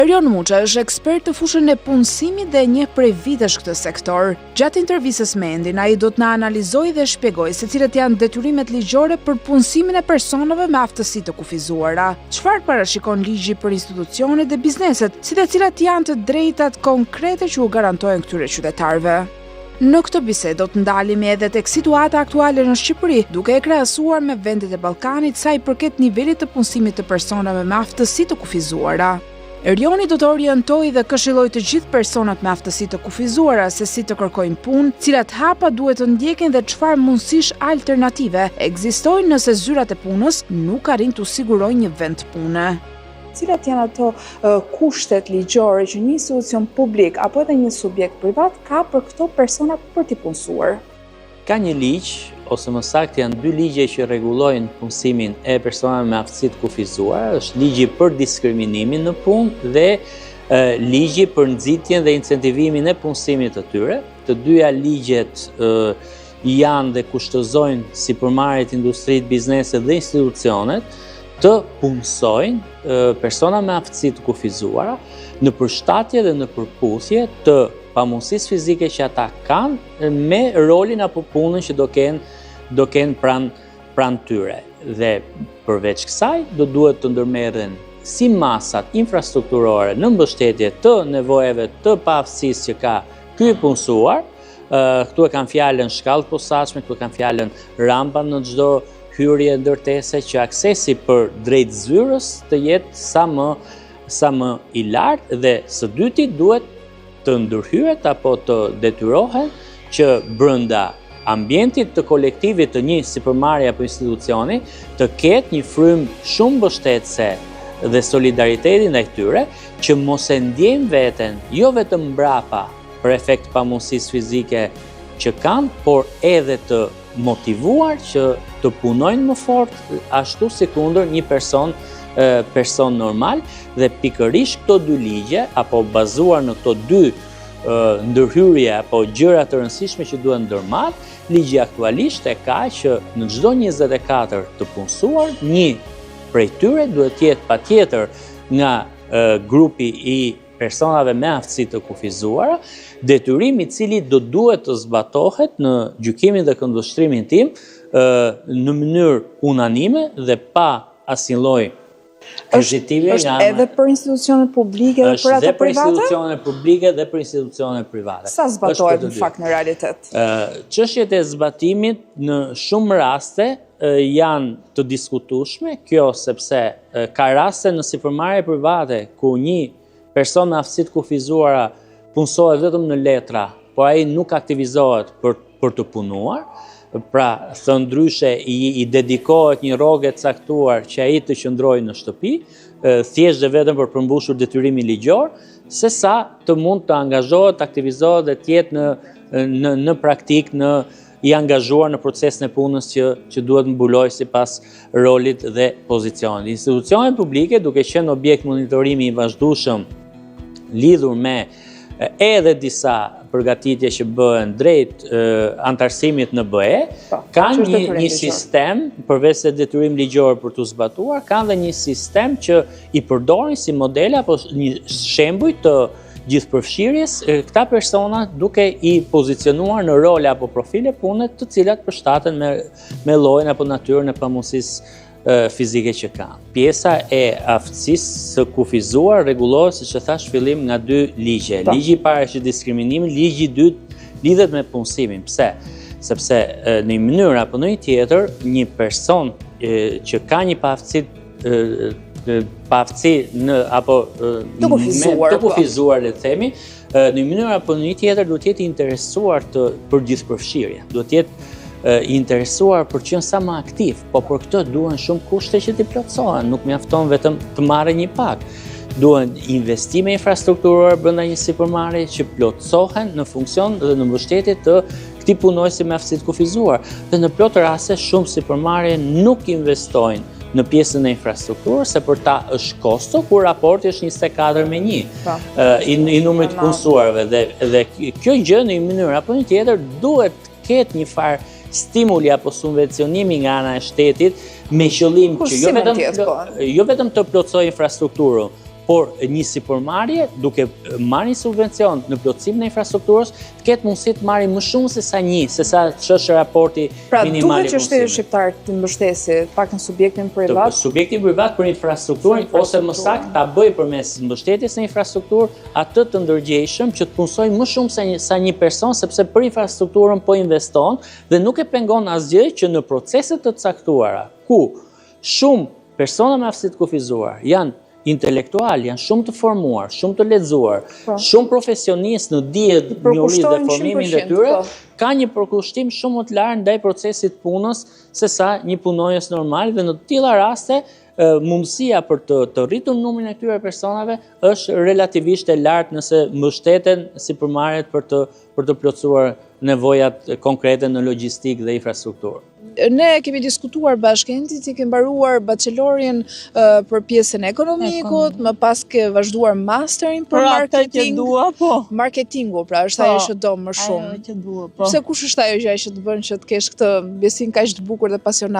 Erion Muça është ekspert në fushën e punësimit dhe e njeh prej vitesh këtë sektor. Gjatë intervistës me Endin, ai do të na analizojë dhe shpjegojë se cilat janë detyrimet ligjore për punësimin e personave me aftësi të kufizuara, çfarë parashikon ligji për institucionet dhe bizneset, si dhe cilat janë të drejtat konkrete që u garantohen këtyre qytetarëve. Në këtë bisedë do të ndalemi edhe tek situata aktuale në Shqipëri, duke e krahasuar me vendet e Ballkanit sa i përket nivelit të punësimit të personave me aftësi të kufizuara. Erioni do të orientojë dhe këshillojë të gjithë personat me aftësi të kufizuara se si të kërkojnë punë, cilat hapa duhet të ndjekin dhe çfarë mundësish alternative ekzistojnë nëse zyrat e punës nuk arrijnë t'u sigurojnë një vend pune. Cilat janë ato kushtet ligjore që një institucion publik apo edhe një subjekt privat ka për këto persona për t'i punësuar? Ka një ligj, ose më saktë janë dy ligje që rregullojnë punësimin e personave me aftësi të kufizuara, është ligji për diskriminimin në punë dhe ligji për nxitjen dhe incentivimin e punësimit të tyre. Të dyja ligjet janë dhe kushtëzojnë sipërmarrjet, industritë, bizneset dhe institucionet të punësojnë persona me aftësi të kufizuara në përshtatje dhe në përputhje të pamundësisë fizike që ata kanë me rolin apo punën që do kenë do kenë pranë pranë tyre. Dhe përveç kësaj do duhet të ndërmerren si masat infrastrukturore në mbështetje të nevojave të paaftësisë që ka ky i punësuar, këtu e kam fjalën shkallë të posaçme, këtu e kam fjalën rampa në çdo hyrje ndërtese që aksesi për drejt zyrës të jetë sa më sa më i lartë dhe së dyti duhet të ndërhyhet apo të detyrohen që brenda ambientit të kolektivit të një sipërmarrje apo institucioni të ketë një frymë shumë mbështetëse dhe solidariteti ndaj tyre që mos e ndjejnë veten jo vetëm mbrapa për efekt të pamundësisë fizike që kanë, por edhe të motivuar që të punojnë më fort ashtu sikundër një person person normal dhe pikërisht këto dy ligje apo bazuar në këto dy ndërhyrje apo gjëra të rëndësishme që duhen ndërmarrë, ligji aktualisht e ka që në çdo 24 të punësuar, një prej tyre duhet të jetë patjetër nga grupi i personave me aftësi të kufizuara, detyrim i cili do duhet të zbatohet në gjykimin dhe këndvështrimin tim në mënyrë unanime dhe pa asnjë lloj hezitimi nga ana. Është edhe për institucionet publike dhe për ato private? Është dhe për institucionet publike dhe për institucionet private. Sa zbatohet në fakt në realitet? Çështjet e zbatimit në shumë raste janë të diskutueshme, kjo sepse ka raste në sipërmarrje private ku një person me aftësi të kufizuara punësohet vetëm në letra, por ai nuk aktivizohet për për të punuar, pra thënë ndryshe i, i dedikohet një rroge të caktuar që ai të qëndrojë në shtëpi, thjesht dhe vetëm për përmbushur detyrimin ligjor, se sa të mund të angazhohet, të aktivizohet dhe të jetë në në në praktikë në i angazhuar në procesin e punës që që duhet mbulojë sipas rolit dhe pozicionit. Institucionet publike duke qenë objekt monitorimi i vazhdueshëm lidhur me edhe disa përgatitje që bëhen drejt anëtarësimit në BE, po, kanë një, një sistem, përveç se detyrim ligjor për t'u zbatuar, kanë dhe një sistem që i përdorin si modele apo një shembuj të gjithëpërfshirjes këta persona duke i pozicionuar në role apo profile pune të cilat përshtaten me, me llojin apo natyrën e pamundësisë fizike që kanë. Pjesa e aftësisë së kufizuar rregullohet, siç e thashë fillim nga dy ligje. Po. Ligji i parë është diskriminimi, ligji i dytë lidhet me punësimin. Pse? Sepse në një mënyrë apo në një tjetër, një person që ka një paaftësi paaftësi në apo të kufizuar, të po. kufizuar le të themi, në një mënyrë apo në një tjetër duhet të jetë i interesuar të për gjithëpërfshirje. Duhet të jetë i interesuar për të qenë sa më aktiv, po për këtë duhen shumë kushte që t'i plotësohen, nuk mjafton vetëm të marrë një pagë. Duhen investime infrastrukturore brenda një sipërmarrje që plotësohen në funksion dhe në mbështetje të këtij punonjësi me aftësi të kufizuar. Dhe në plot raste shumë sipërmarrje nuk investojnë në pjesën e infrastrukturës, se për ta është kosto, kur raporti është 24 me 1 po. i, i numrit të punësuarve. Dhe, dhe kjo gjë në një mënyrë apo një tjetër duhet të ketë një farë stimuli apo subvencionimi nga ana e shtetit me qëllim që jo vetëm, po. jo vetëm të plotësojë infrastrukturën, Por një sipërmarrje duke marrë një subvencion në plotësimin e infrastrukturës, të ketë mundësi të marrë më shumë se sa një, se sa ç'është raporti pra, minimal i punësimit. Pra duhet që shteti shqiptar të mbështesi, paktën subjektin privat. Subjektin privat për infrastrukturën ose më saktë ta bëjë përmes mbështetjes në infrastrukturë atë të ndërgjegjshëm që të punësojë më shumë se një, sa një person sepse për infrastrukturën po investon dhe nuk e pengon asgjë që në procese të caktuara ku shumë persona me aftësi të kufizuar janë intelektual, janë shumë të formuar, shumë të lexuar, po. shumë profesionistë në dije, njohuri dhe formimin e tyre, po. ka një përkushtim shumë më të lartë ndaj procesit punës se sa një punonjës normal dhe në të tilla raste mundësia për të, të rritur numrin e këtyre personave është relativisht e lartë nëse mbështeten sipërmarrjet për të për të plotësuar nevojat konkrete në logjistikë dhe infrastrukturë. Ne kemi diskutuar bashkë Endi, ti ke mbaruar bachelorin uh, për pjesën e ekonomikut, më pas ke vazhduar masterin për, për marketing. Që dua, po. Marketingu, pra, është po, ajo që do më shumë. Ajo që dua, po. Pse kush është ajo gjë që të bën që të kesh këtë ndjesinë kaq të bukur dhe pasionante?